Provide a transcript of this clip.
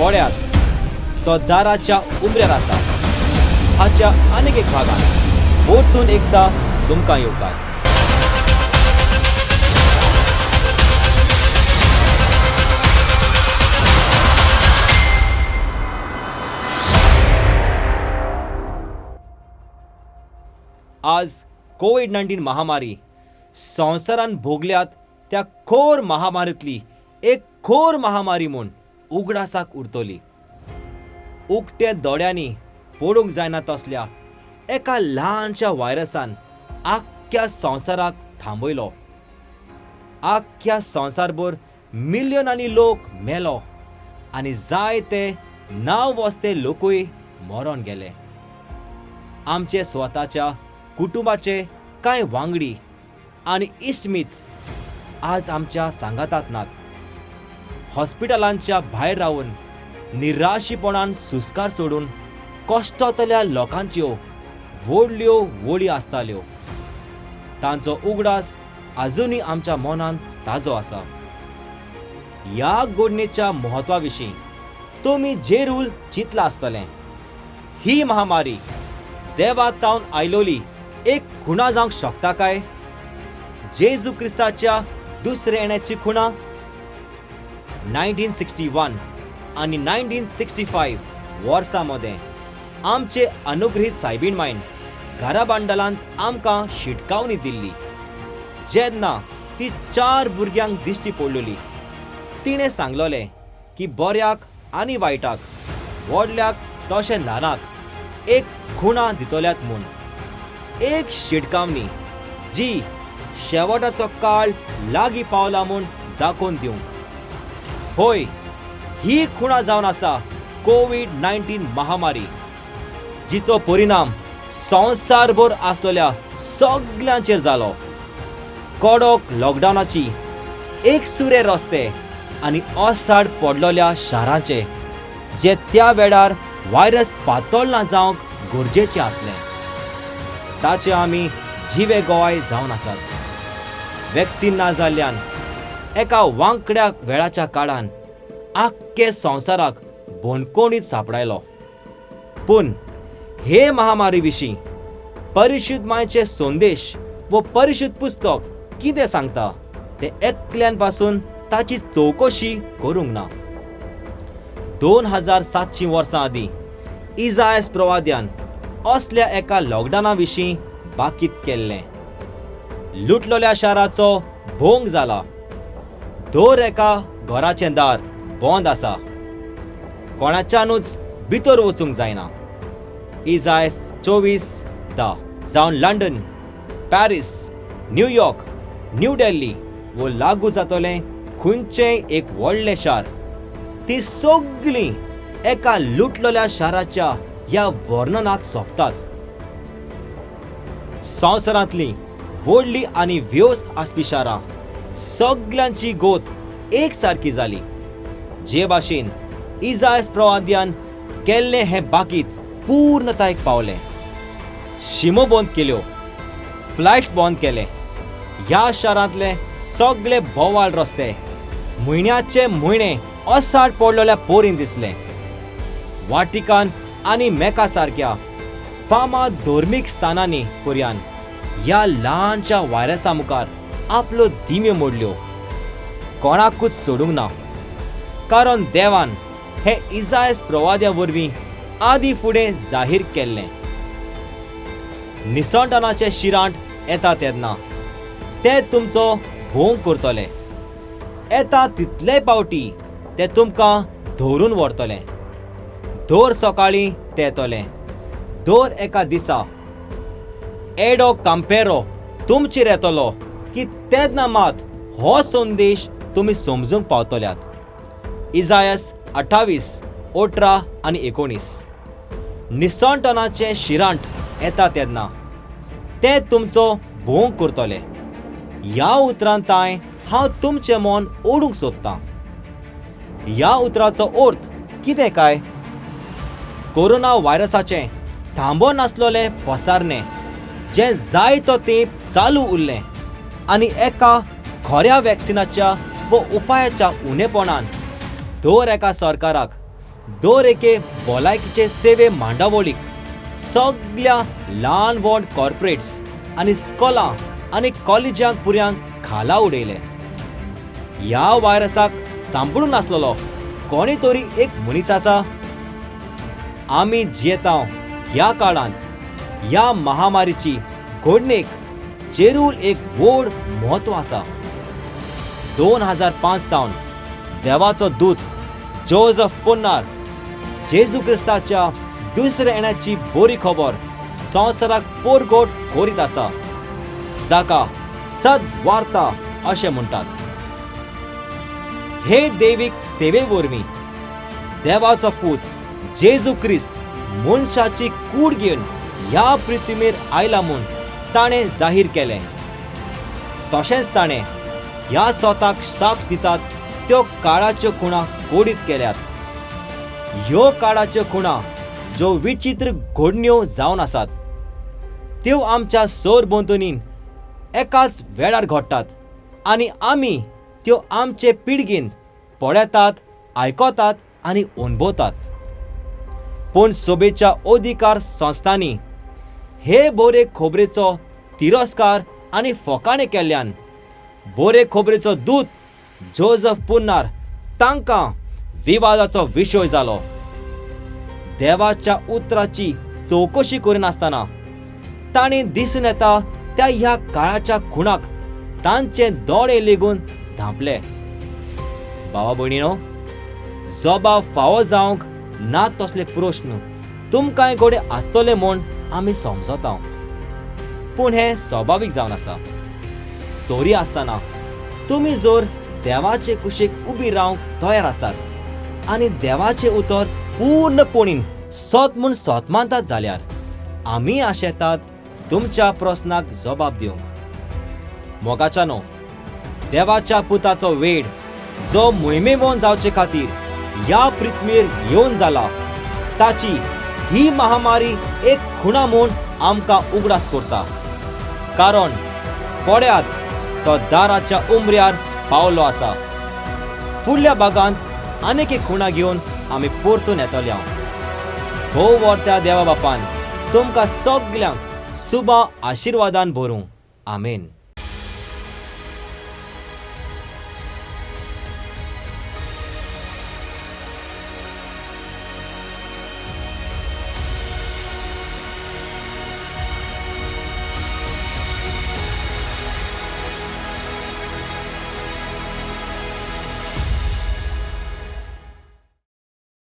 पळयात, तो दाराच्या उमऱ्यार आसा. हाच्या आनीक एक भागान परतून एकदां तुमकां येवकार. आज कोवीड 19 महामारी संवसारान भोगल्यात त्या खोर महामारींतली एक खोर महामारी म्हूण उगडासाक उरतली. उकत्या दोळ्यांनी पडूंक जायना तसल्या एका ल्हानशा व्हायरसान आख्ख्या संवसाराक थांबयलो. आख्ख्या संवसारभर मिल्यनांनी लोक मेलो आनी जायते नांव वस्ते लोकूय मरोन गेले. आमचे स्वताच्या कुटुंबाचे कांय वांगडी आनी इश्ट मित्र आज आमच्या सांगातांत नात. हॉस्पिटलांच्या भायर रावन निराशीपणान सुस्कार सोडून कश्टतल्या लोकांच्यो व्हडल्यो वळी आसताल्यो. तांचो उगडास आजुनूय आमच्या मनांत ताजो आसा. ह्या घडणेच्या म्हत्वा विशीं तुमी जेरूल चिंतलां आसतलें. ही महामारी देवा तावन आयलोली एक खुणा जावंक शकता काय? जेजू क्रिस्ताच्या दुसऱ्या येण्याची खुणा? 1961 आनी 1965 वर्सां मदें आमचे अनुग्रहीत सायबीण मायन घराबांडलांत आमकां शिटकावणी दिल्ली. जेन्ना ती 4 भुरग्यांक दिश्टी पडलेली, तिणें सांगलोलें की बऱ्याक आनी वायटाक, व्हडल्याक तशें ल्हानाक एक खुणा दितल्यात म्हूण. एक शिटकावणी जी शेवटाचो काळ लागीं पावला म्हूण दाखोवन दिवंक. होय, ही खुणा जावन आसा कोवीड 19 महामारी, जिचो परिणाम संवसारभर आसलेल्या सगल्यांचेर जालो. कडक लॉकडावनाची, एकसुरे रस्ते आनी असाड पडलेल्या शारांचे, जे त्या वेळार व्हायरस पातळना जावंक गरजेचें आसलें, ताचे आमी जिवे गोवाय जावन आसात. वॅक्सिन ना जाल्ल्यान एका वांकड्या वेळाच्या काळान आख्खे संवसाराक बंदखणीत सापडायलो. पूण हे महामारी विशीं परिशुद्ध मायचे संदेश वो परिशुद्ध पुस्तक कितें सांगता तें एकल्यान पासून ताची चवकशी करूंक ना. 2700 वर्सां आदीं इजायस प्रवाद्यान असल्या एका लॉकडावना विशीं बाकीत केल्लें. लुटलोल्या शाराचो भोंग जाला, दर एका घराचें दार बंद आसा, कोणाच्यानूच भितर वचूंक जायना. इजायस 24:10 जावन London, Paris, New York, new Delhi वो लागू जातलें खंयचेंय एक व्हडलें शार, ती सगळीं एका लुटलेल्या शाराच्या ह्या वर्णनाक सोंपतात. संवसारांतली व्हडली आनी व्यस्त आसपी शारां सगल्यांची गोत एक सारकी जाली. जे भाशेन इजायस प्रवाद्यान केल्लें हें बाकीत पूर्णतायेक पावलें. शिमो बंद केल्यो, फ्लायट्स बंद केले, ह्या शारांतले सगळे बोवाळ रस्ते म्हयन्याचे म्हयने असाड पडलेल्या पोरीन दिसले. वाटिकान आनी मेका सारक्या फामाद धर्मीक स्थानांनी पर्यान ह्या ल्हानशा व्हायरसा मुखार आपल्यो दिम्यो मोडल्यो. कोणाकूच सोडूंक ना, कारण देवान हें इजायस प्रवाद्या वरवीं आदीं फुडें जाहीर केल्लें. निसंटनाचें शिरांट येता तेन्ना ते तुमचो भोंग करतले, येता तितले पावटी ते तुमकां धरून व्हरतले. दर सकाळीं ते येतले, दर एका दिसा एडो कांपेरो तुमचेर येतलो की तेन्ना मात हो संदेश तुमी समजूंक पावतल्यात. इजायस 28, 18 आनी 19. निसंटनाचें शिरांट येता तेन्ना ते तुमचो भोंग करतले. ह्या उतरान तांय हांव तुमचें मन ओडूंक सोदतां. ह्या उतराचो अर्थ कितें काय? कोरोना व्हायरसाचें थांबो नासलोलें पसारणें जें जायतो तेंप चालू उरलें आनी एका खऱ्या वॅक्सिनाच्या व उपायाच्या उणेपणान दर एका सरकाराक दर एके भलायकीचे सेवे मांडावळीक, सगल्या ल्हान व्हड कॉर्पोरेट्स आनी स्कॉलां आनी कॉलेजांक पुऱ्यांक खाला उडयले. ह्या व्हायरसाक सांपडून नासलेलो कोणी तरी एक मनीस आसा? आमी जियेता ह्या काळांत ह्या महामारीची घडणेक चेरूल एक व्हड म्हत्व आसा. 2005 तावन देवाचो दूत जोजफ पोन्नार जेजू क्रिस्ताच्या दुसऱ्या येण्याची बरी खबर संवसाराक पोरगोट करीत आसा, जाका सद्वार्ता अशें म्हणटात. हे देवीक सेवे वरवीं देवाचो पूत जेजू क्रिस्त मनशाची कूड घेवन ह्या पृथ्वीर आयला म्हूण ताणें जाहीर केलें. तशेंच ताणें ह्या स्वताक साक्ष दितात त्यो काळाच्यो खुणा कोडीत केल्यात. ह्यो काळाच्यो खुणा ज्यो विचित्र घडण्यो जावन आसात त्यो आमच्या सरभोंवतणी एकाच वेळार घडटात आनी आमी त्यो आमचे पिळगेन पळयतात, आयकतात आनी अणभवतात. पूण सोबेच्या अधिकार संस्थांनी हे बरे खबरेचो तिरस्कार आनी फोकाणें केल्ल्यान बरे खबरेचो दूत जोजफ पुन्नार तांकां विवादाचो विशय जालो. देवाच्या उतराची चवकशी करिनासतना तांणी दिसून येता त्या ह्या काळाच्या खुणाक तांचे दोळे लेगून धांपले. भावा भयणीनो, जबाब फावो जावंक ना तसले प्रस्न तुमकांय घडये आसतले म्हूण आमी समजता, पूण हें स्वभावीक जावन आसा. तरी आसतना तुमी जर देवाचे कुशीक उबी रावंक तयार आसात आनी देवाचें उतर पूर्णपणीन सत म्हूण सत मानतात जाल्यार आमी आशेतात तुमच्या प्रस्नाक जबाब दिवंक. मोगाच्यानो, देवाच्या पुताचो वेड जो मोहिमेवन जावचे खातीर ह्या पृथ्वीर येवन जाला ताची ही महामारी एक खुणा म्हूण आमकां उगडास करता. कारण पळयात, तो दाराच्या उमऱ्यार पावलो आसा. फुडल्या भागांत आनीक एक खुणा घेवन आमी परतून येतले. हो वर्त्या देवा बापान तुमकां सगल्यांक सुबा आशिर्वादान भरूं. आमेन.